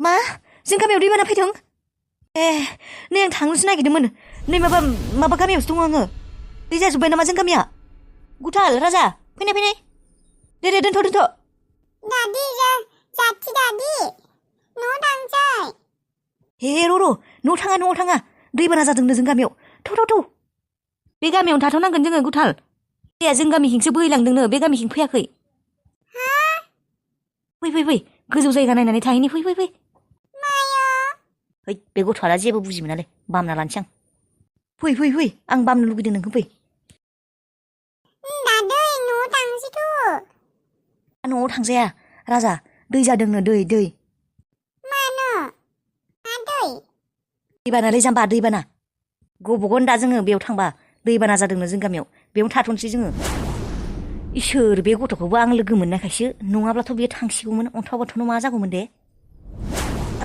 मा जों गामियाव दैबाना फैदों ए नै आं थांनोसो नागिरदोंमोन नै माबा गामियावसो दङ आङो दै जाजोब्बाय नामा जों गामिया गुथाल राजा फैनाय दे दोनथ' दादी जाथि दादी न' थांसै हे र' न'आव थाङा दैबाना जादोंनो जों गामियाव थौ बे गामियावनो थाथ'नांगोन जोङो गुथाल दैया जों गामिथिंसो बोहैलांदोंनो बे गामिथिं फैयाखै फै गोजौ जायगा नायनानै थाहैनि फै हैद बे गथ'आ जेबो बुजि मोनालै बामना लानोसै आं फै आं बामनो लुगैदों नोंखौ फै दादै न'आव थांसैथ' न'आव थांजाया राजा दै जादोंनो दै मानो मा दैबानालै जाम्बा दैबाना गबगोन दा जोङो बेयाव थांबा दैबाना जादोंनो जों गामियाव बेयावनो थाथ'नोसै जोङो इसोर बे गथ'खौबो आं लोगो मोननायखायसो नङाब्लाथ' बेयो थांसिगौमोन अन्थाव बाथावनो मा जागौमोन दे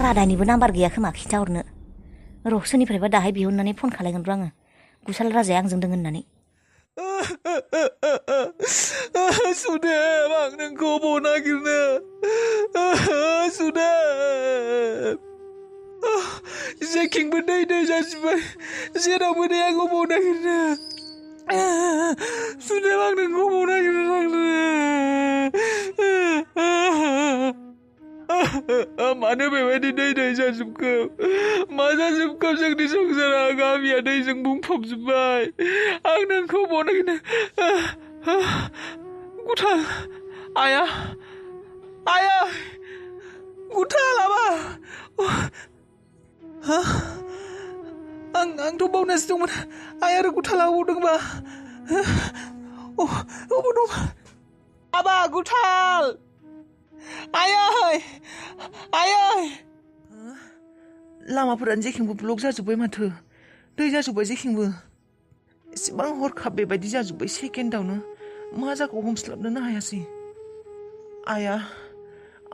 रादानिबो नाम्बार गैया खोमा खिन्थाहरनो र' सोरनिफ्रायबा दाहाय बिहरनानै फन खालायगोन र' आङो गुसाल राजाया आंजों दङ होननानै सुदेब आं नोंखौ बबाव नागिरनो सुदेब जेखिंबो दै जाजोब्बाय जेरावबो दै आं बबाव नागिरनो सुदेब आं नोंखौ बबाव नागिरनो थांनो मानो बेबायदि दै जाजोबखो मा जाजोबखो जोंनि संसारा गामिया दैजों बुंफबजोब्बाय आं नोंखौ बबाव नागिरनो गुथाल आया गुथाल आबा आंथ' बावनासो दंमोन आइ आरो गुथाला अबाव दंबा अबाव दं आबा गुथाल आयै लामाफोरानो जेखिंबो ब्लक जाजोब्बाय माथो दै जाजोब्बाय जेखिंबो एसेबां हरखाब बेबायदि जाजोब्बाय सेकेन्डआवनो मा जाखौ हमस्लाबनोनो हायासै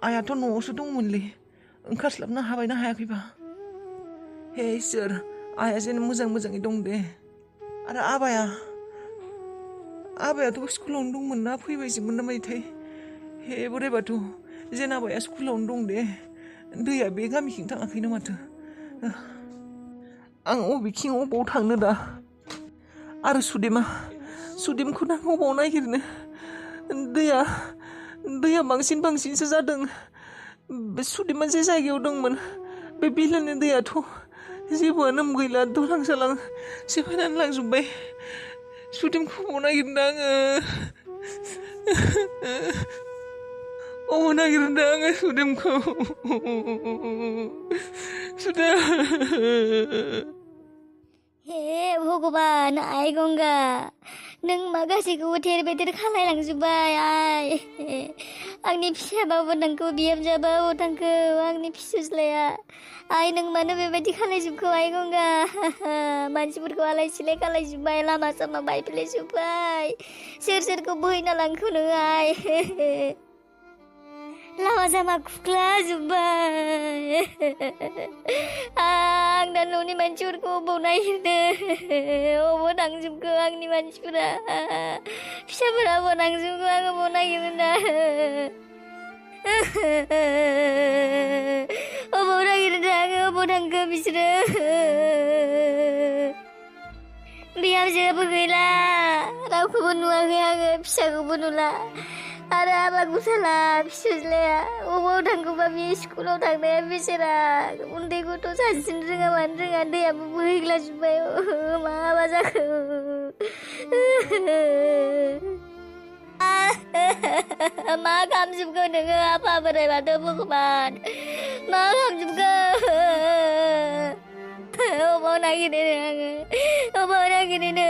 आयाथ' न'आवसो दंमोनलै ओंखारस्लाबनो हाबायना हायाखैबा हे इसोर आया जेन मोजाङै दं दे आरो आबायाथ' स्कुलावनो दंमोन ना फैबायसोमोन ना मायोथाय हे बोराइ बाथौ जेन आबाया स्कुलावनो दं दे दैया बे गामिथिं थाङाखैनो माथो आं अबाव थांनो दा आरो सुदेमखौनो आं अबाव नागिरनो दैया बांसिनसो जादों बे सुदेमा जे जायगायाव दंमोन बे बिलोनि दैयाथ' जेबोआनो गैला दलां सालां सेफायनानै लांजोब्बाय सुदेमखौ अबाव नागिरनो अबाव नागिरनो आङो सुदेमखौ सुदेम हे भगबान आइ गंगा नों मा गासैखौबो थेर बेथेर खालायलांजोब्बाय आइ आंनि फिसाबाबो नोंखौ बिहामजोआबो थांखो आंनि फिसुज्लाया आइ नों मानो बेबायदि खालायजोबखो आइ गंगा मानसिफोरखौ आलाय सिलाय खालायजोब्बाय लामा सामा बायफ्लेजोब्बाय सोरखौ बोहैना लांखो नों आइ लामा सामा खुख्लाजोब्बाय आं दा न'नि मानसिफोरखौ अबाव नागिरनो अबाव थांजोबखो आंनि मानसिफोरा फिसाफोरा अबाव थांजोबखो आं अबाव नागिरनो दा अबाव नागिरनो आङो अबाव थांखो बिसोरो बिहामजोबो गैला रावखौबो नुवाखै आङो फिसाखौबो नुला आरो आबा गुसाला फिसुज्लाया अबाव थांखोबा बे स्कुलाव थांनाया बेसेरा उन्दै गथ' सानस्रिनो रोङा मानो रोङा दैयाबो बोहैग्लाजोब्बाय माबा जाखो मा खालामजोबखो नोङो आफा बोराइ बाथौ भगबान मा खालामजोबखो अबाव नागिरनो आङो अबाव नागिरनो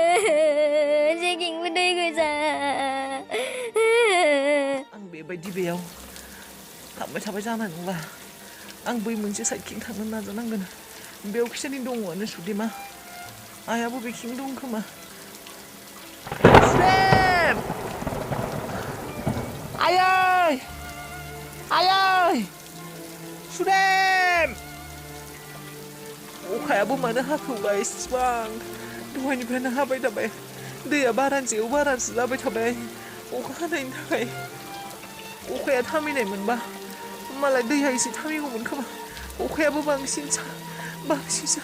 जेखिंबो दै गोजा आं बेबायदि बेयाव हाबबाय थाबाय जानाय नंला आं बै मोनसे साइडखिं थांनो नाजानांगोन बेयाव खिसानि दङआनो सुदेमा आयाबो बेखिं दं खोमा सुदेम आयै सुदेम अखायाबो मानो हाखौबा इसिबां दहायनिफ्रायनो हाबाय थाबाय दैया बारासो जाबाय थाबाय अखा हानायनि थाखाय अखाया थामिनाय मोनबा मालाय दैया एसे थामिगौमोन खोमा अखायाबो बांसिनसो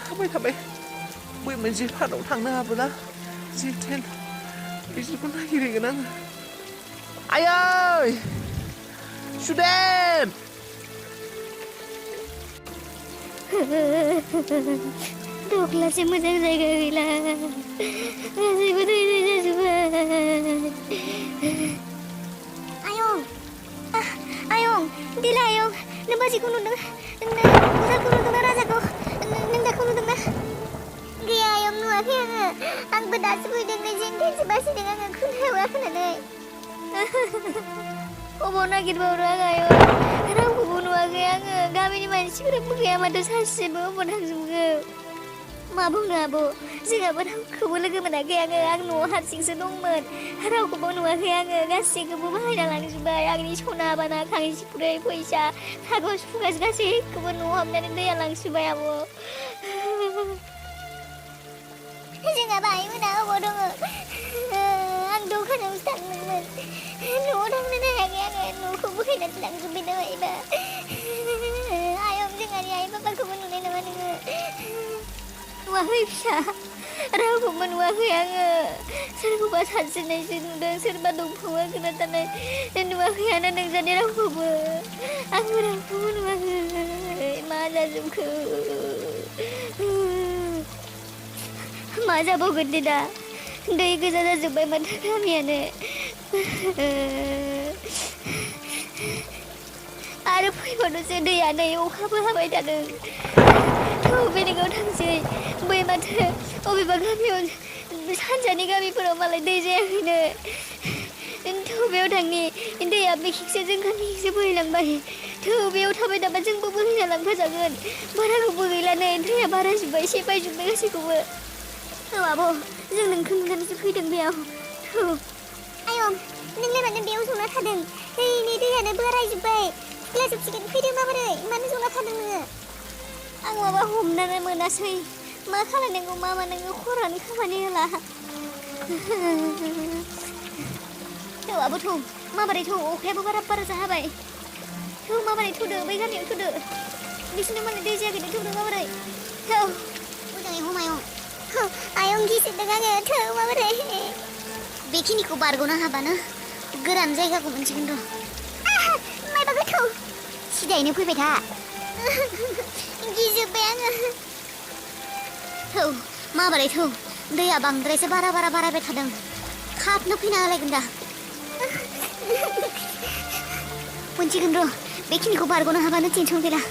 हाबाय थाबाय बै मोनसे फाराव थांनो हाबोला जे ट्रेन बिसोरखौ नागिरहैगोन आङो आयै सुदेम दख्लासे मोजां जायगा गैला गासैबो दै जाजोब्बाय आयं दिला आयं नों बाजिखौ नुदों नों उजालखौ नुदोंना राजाखौ नों दाखौ नुदोंना गैया आयं नुवाखै आंबो दासो फैदों जेनथेनसो बासिदों आङो खोनाया खोनानै अबाव नागिरबावनो आयं रावखौबो नुवाखै आङो गामिनि मानसिफोराबो गैया माथो सासेबो अबाव थांजोबखो मा बुंनो आब' जोंहाबो रावखौबो लोगो मोनाखै आङो आं न'आव हारसिंसो दंमोन रावखौबो नुवाखै आङो गासैखौबो बाहायना लांजोब्बाय आंनि सना बाना खांसि खुरै फैसा कागज फुगाज गासैखौबो न'आव हाबनानै दैया लांजोब्बाय आब' जोंहा बाहायमोना अबाव दङ आं दखानावसो थांदोंमोन न'आव थांनो हायाखै आङो न'खौ बोखायनानै लांजोब्बाय नामायबा आयं जोंहानि आइ बाबाखौबो नुनाय नामा नोङो नुवाखै फिसा रावखौबो नुवाखै आङो सोरखौबा सानस्रिनायसो नुदों सोरबा दंफाङा गोना थानाय नुवाखैयानो नोंजानि रावखौबो आंबो रावखौबो नुवाखै मा जाजोबखो मा जाबावगोन दे दा दै गोजा जाजोब्बाय माथो गामियानो आरो फैबावनोसै दैया नै अखाबो हाबाय थादों थौ बेलेगाव थांसै बै माथो अबेबा गामियाव सानजानि गामिफोराव मालाय दै जायाखैनो थौ बेयाव थांनि दैया बेखिसो जों गामिखिसो बोहैलांबाय थौ बेयाव थाबाय थाबा जोंबो बोहैना लांफाजागोन बाराखौबो गैला नै दैया बारा जोब्बाय सेफायजोब्बाय गासैखौबो औ आब' जों नोंखौ नुनानैसो फैदों बेयाव थौ आयं नोंलाय मानो बेयाव जना थादों नै दैयानो बोरायजोब्बाय खुख्ला जोबसिगोन फैदों माबोरै मानो जना थादों नोङो आं माबा हमनानै मोनासै मा खालामनांगौ मा मानांगौ खरानो खामानि होला थौ आब' थौ माबोरै थौ अखायाबो बारा जाहाबाय थौ माबोरै थौदो बै गामियाव थौदो बिसोरनो मालाय दै जायाखैनो थौदो माबोरै थौ मोजाङै हम आयं गिसिरदों आङो थौ माबोरै बेखिनिखौ बारग'नो हाबानो गोरान जायगाखौ मोनसिगोन र' मायबा गोथौ सिदायैनो फैबाय था गिजोब्बाय आङो थौ माबोरै थौ दैया बांद्रायसो बारायबाय थादों खाबनो फैना होलायगोन दा मोनसिगोन र' बेखिनिखौ बारग'नो हाबानो टेनसन गैला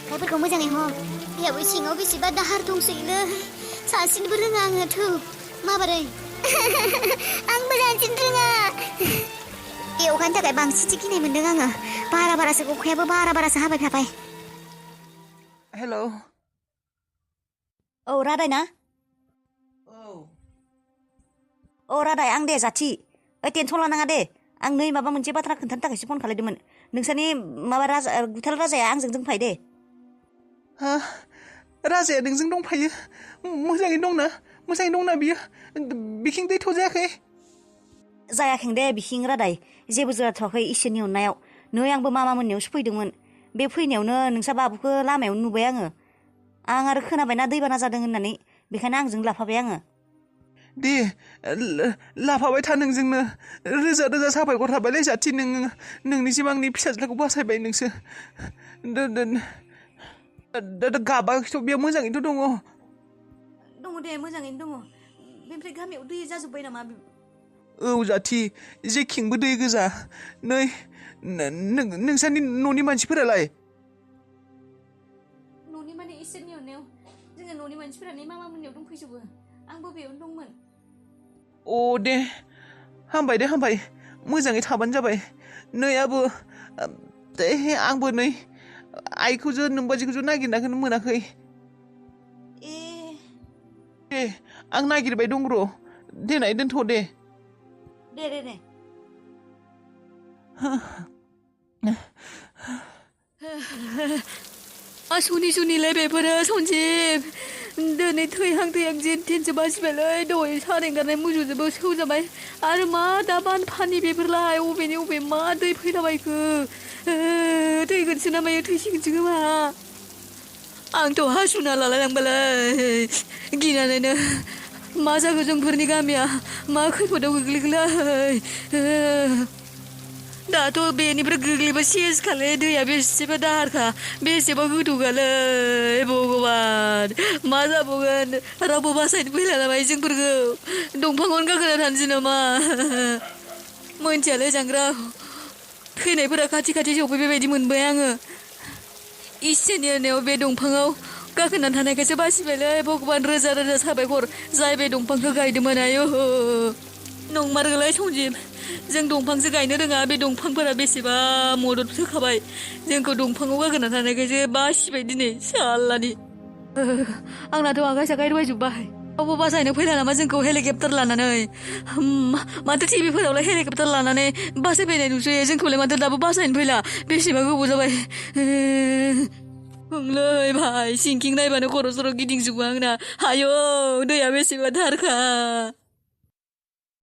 आखाइफोरखौ मोजाङै हम दैयाबो सिङाव बेसेबा दाहार दंसैलै सानस्रिनोबो रोङा आङो थौ माबोरै आंबो सानस्रिनो रोङा बे अखानि थाखाय बांसिनसो गिनाय मोन्दों आङो बारासो अखायाबो बारासो हाबाय थाबाय हेलौ औ रादाय ना औ रादाय आं दे जाथि टेनसन लानाङा दे आं नै माबा मोनसे बाथ्रा खोन्थानो थाखायसो फन खालायदोंमोन नोंसानि माबा गुथाल राजाया आंजों दंफायो दे हा राजाया नोंजों दंफायो मोजाङै दंना बियो बिखिं दैथ' जायाखै दे बिखिं रादाय जेबो जाथ'वाखै इसोरनि अननायाव नै आंबो मामा मोननियावसो फैदोंमोन बे फैनायावनो नोंसा बाबुखौ लामायावनो नुबाय आं आरो खोनाबायना दैबाना जादों होननानै बेखायनो आंजों लाफाबाय आङो दे लाफाबाय था नोंजोंनो रोजा साबायखर थाबायलै जाथि नोंनिसिम आंनि फिसाज्लाखौ बासायबाय नोंसो गाबाखैथ' बेयाव मोजाङैथ' दङ दे मोजाङैनो दङ बेनिफ्राय गामियाव दै जाजोब्बाय नामा औ जाथि जेखिंबो दै गोजा नै नोंसानि न'नि मानसिफोरालाय न'नि माने इसोरनि अननायाव जोङो न'नि मानसिफोरानो मामा मोननियाव दंफैजोबो आंबो बेयावनो दंमोन अ दे हामबाय मोजाङै थाबानो जाबाय नै आंबो नै आइखौजो नोमबाजैखौजो नागिरनाखौनो मोनाखै दे आं नागिरबाय दं र' देनाय दोनथ' दे सुनिलाय बेफोरो सनजिब दिनै थैहां जेनथेनसो बासिबायलै दहाय सान एंगारनाय मुजुजोबो सौजाबाय आरो मा दा बानफानि बेफोरलाय अबे मा दै फैलाबायखो थैगोनसो ना मायो थैसिगोनसो खोमा आंथ' हासुना लालायलांबालाय गिनानैनो मा जाखो जोंफोरनि गामिया मा खैफोदाव गोग्लैखोलाय दाथ' बेनिफ्राय गोग्लैबा सेसखालै दैया बेसेबा दाहारखा बेसेबा गोथौखालै भगबान मा जाबावगोन रावबो बासायनो फैला नामा जोंफोरखौ दंफाङावनो गाखोना थानोसै नामा मोनथियालै जांग्राव थैनायफोरा खाथि खाथि सफैबाय बायदि मोनबाय आङो इसोरनि अननायाव बे दंफाङाव गाखोना थानायखायसो बासिबायलै भगबान रोजा रोजा साबायखर जाय बे दंफांखौ गायदोंमोन आयौ नंमारगौलाय सन्जिब जों दंफांसो गायनो रोङा बे दंफांफोरा बेसेबा मदद होखाबाय जोंखौ दंफाङाव गाखोना थानायखायसो बासिबाय दिनै सालानि आंनाथ' आखाइ साखाइ रुवायजोब्बाय रावबो बासायनो फैला नामा जोंखौ हेलिकप्टार लानानै माथो टिभिफोरावलाय हेलिकप्टार लानानै बासायफैनाय नुसोयो जोंखौलाय माथो दाबो बासायनो फैला बेसेबा गोबाव जाबाय ओंलै भाइ सिंकिं नायबानो खर' सर' गिदिंजोबो आंना आयौ दैया बेसेबा धारखा